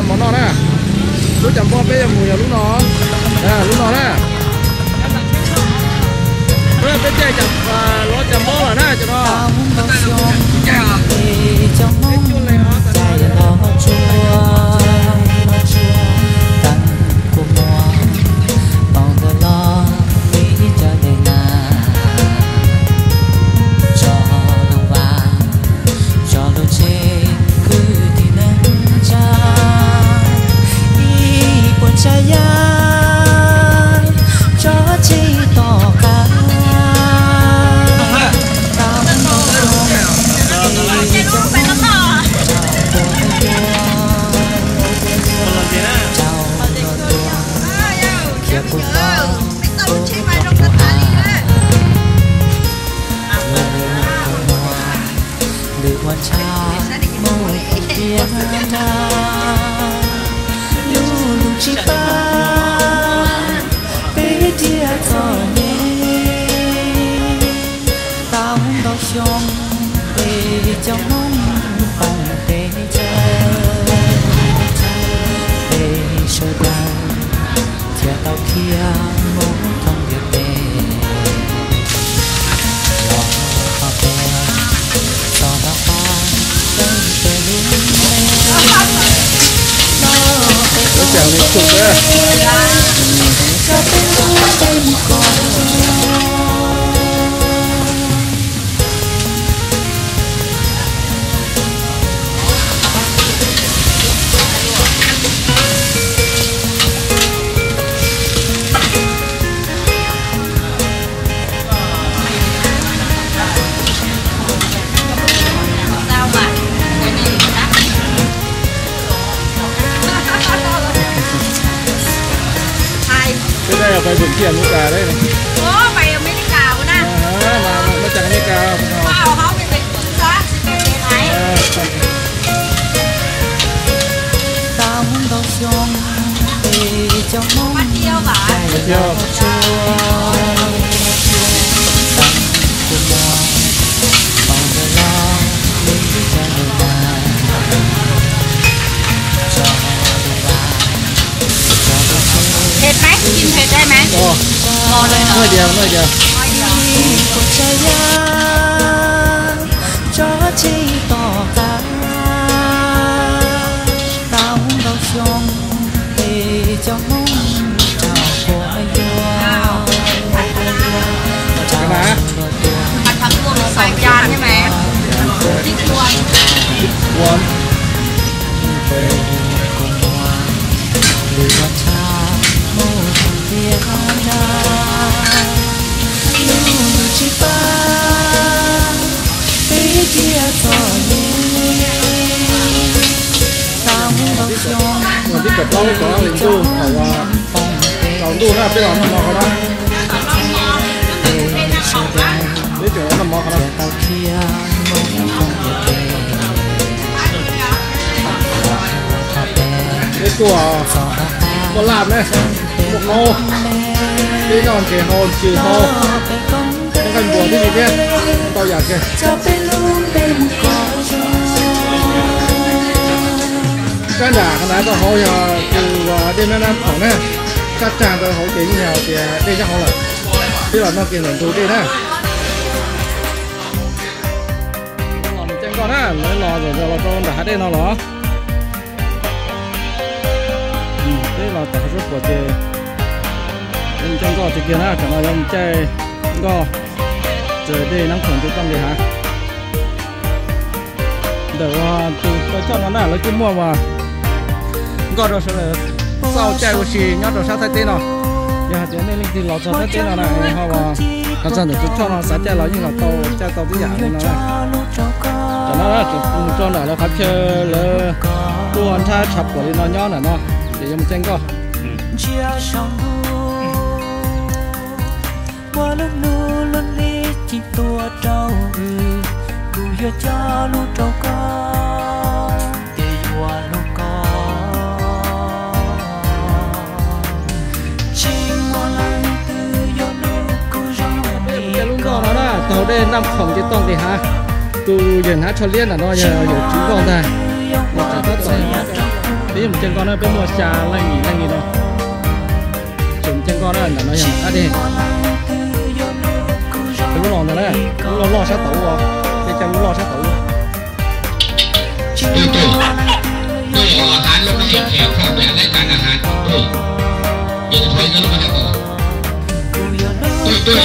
Mov no na, lub cas npog peb yuav mus yog lub no, lub no na. Peb caij los cas npog lawm na cov no. Peb yog pais vwm kiag Amelikas thiab. Pais Amelikas na. Mas cas Amelikas Ua, noj cas, noj cas. Ua. Ua tib kaum plaub lub cov ntuj, thaum tsaus ntuj na peb los noj mov qhov no. Peb tseem los noj mov qhov no. Peb tuaj muaj laj ne, muaj qaub, peb noj ntses hau ntsis hau, nqaij npuas tib si thiab, ntau yam kawg. Sab nram qhov ntawd rau hauv yog tus dej Nab Nab Khoom na, sab tsag rau hauv ces yeej yog tias dej nyob hauv lawm. Peb los noj kiag ntawm ntug dej na. Los mus caij nkoj na, lawv los los rau nram hav dej no los. Peb los tom hav suab puam ces mus caij nkoj tiag tiag na, tam no yuav mus caij nkoj raws dej Nab Khoom ces txoj nqis hav. Ntawm tus tau choj no na lawv kuj muaj mas nkoj rau sawv daws xauj caij ua si nyob rau sab Thaib teb no. Yog hais tias nej leej twg los txog Thaib teb no na ho los txog ntawm tus choj no xav caij los yeej los tau, caij tau tib yam li no na. Tam no mus rau nram lawv qhov chaw lawv tuaj nrhab tshav puam li no nyob nram no ces yuav mus caij nkoj. Lub nkoj no na, taug dej Naj Khoom ces txoj nqis hav. Tus yawm hnav tsho liab ntawm no yog yawm tswv nkoj ntag. Tab tom Peb yuav mus caij nkoj na, peb muaj xya leej yim leej li no. Tseem mus caij nkoj na, ntawm no yog dab deg. Peb lub los ntawd na, lub loj loj sab tod, peb caij lub loj sab tod. Tôi, tôi, tôi ở Hà Nội này, em không phải lấy cả là Hà Nội. Tôi, điện thoại nó có thể có. Tôi, tôi.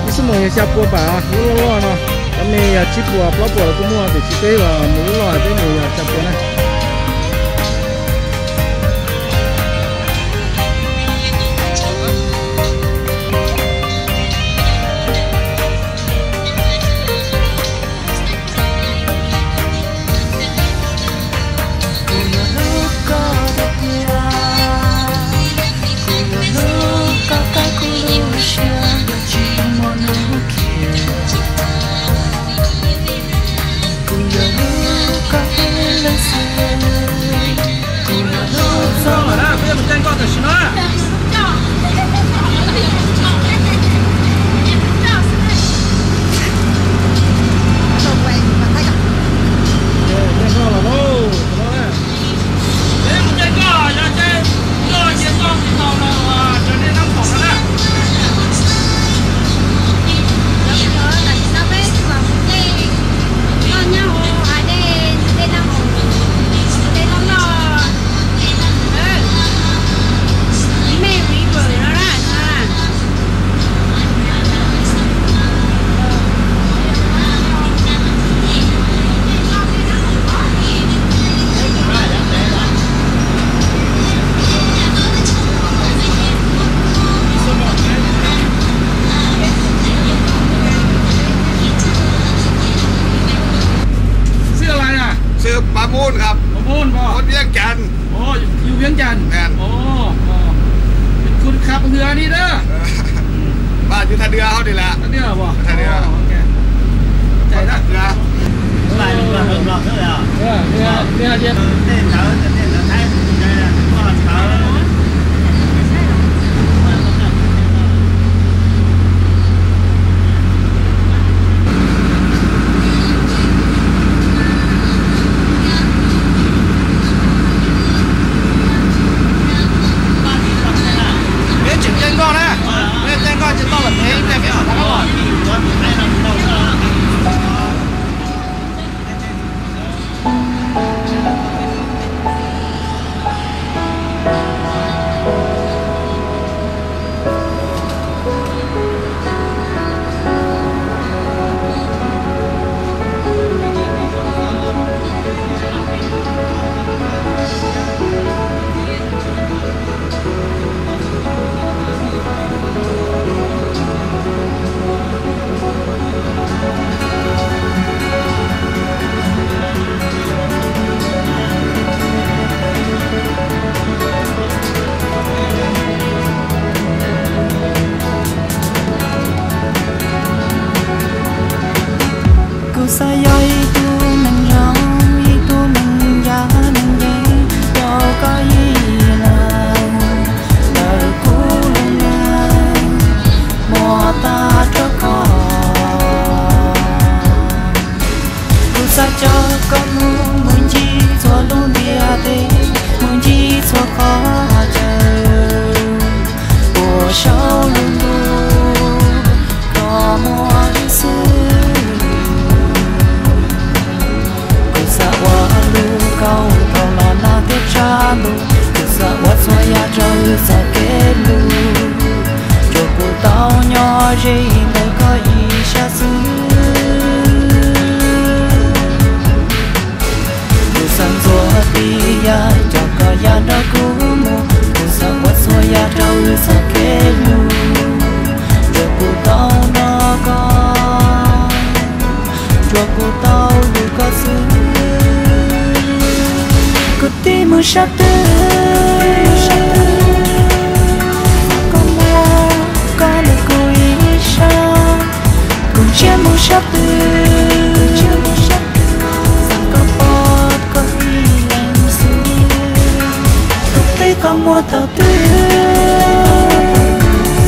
Ib xuab moos yog xya pua pam, lub loj loj no, cov me yog tsib puas plaub puas los kuj muaj, tiam sis peb los mus lub loj, peb mus yog xya pua na.ชื่ออะไรอ่ะ ชื่อปามูนครับ ปามูนบ่ คนเวียงจันทน์ อ๋อ อยู่ อยู่เวียงจันทน์ แม่น อ๋อ อ๋อ เป็นคนขับเรือนี่เด้อ เออ บ้านอยู่ท่าเรือเฮานี่แหละ ท่าเรือบ่ ท่าเรือ อ๋อ โอเค ขอบใจนะ ท่าเรือ เออ เนี่ย เนี่ย เนี่ย Peb tseem caij nkoj na, peb caij nkoj ces tau lawm, peb caij peb tau lawm. Kuv xav yog ib tug neeg zoo, ib tug neeg ncaj neeg ncees, rau koj ib leeg ntawm kuv lub neej muab tag rau koj. Kuv xav coj koj mus, mus ncig txhua lub ntiaj teb, mus ncig txhua qhov chaw uas saum lub ntuj no muaj xwb. Kuv xav ua lub kaum rau los nag thiab tshav ntuj, kuv xav ua txhua yam rau wb txoj kev hlub, rau kuv tau nyob ze ntawm koj ib sab xwb. Kuv xav ntxuav tib yam, coj koj ya nrog kuv Mus sab twg, koj muab koj ntawm kuv ib sab, kuv ntsiab mus sab twg, koj pom koj ib leeg xwb. Koj twb koj muab tau twg,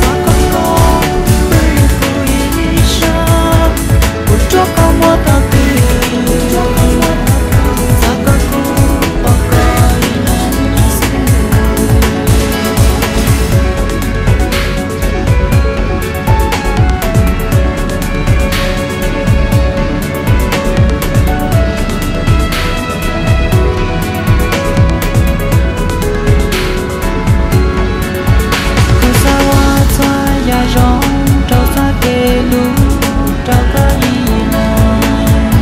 koj koj ntawm kuv ib sab, kuv ntsiab koj muab tau twg, koj koj pom koj ib leeg xwb. Kuv xav ua txhua yam zoo rau txoj kev hlub rau koj ib leeg.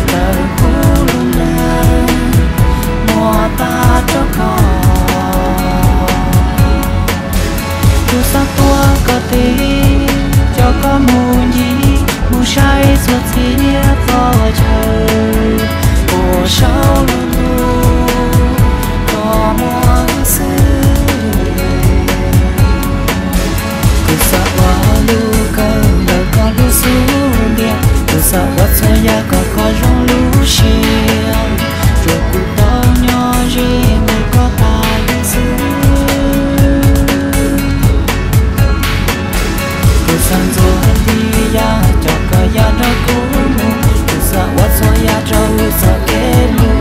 Ntawm kuv lub neej muab pab rau koj. Kuv xav tuav koj tes, coj koj mus ncig, mus saib txhua txhia qhov chaw, puas saum lub ntuj koj muaj xwb. Kuv xav ua lub kawm ntawm koj lub xub ntiag, kuv xav ua txhua yam kom koj zoo lub siab, tsuas kuv tau nyob ze ntawm koj tas li xwb. Kuv xav ntxuav tib yam coj koj ya nrog kuv mus, kuv xav ua txhua yam rau txoj kev hlub.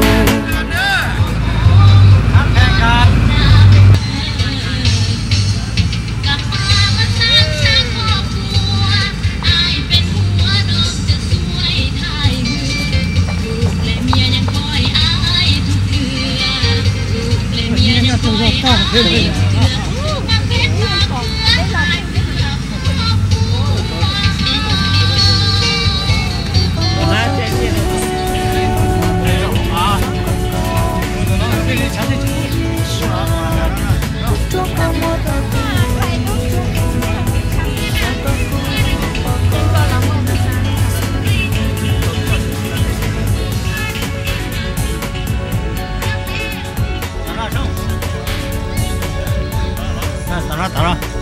Tau no, tau no.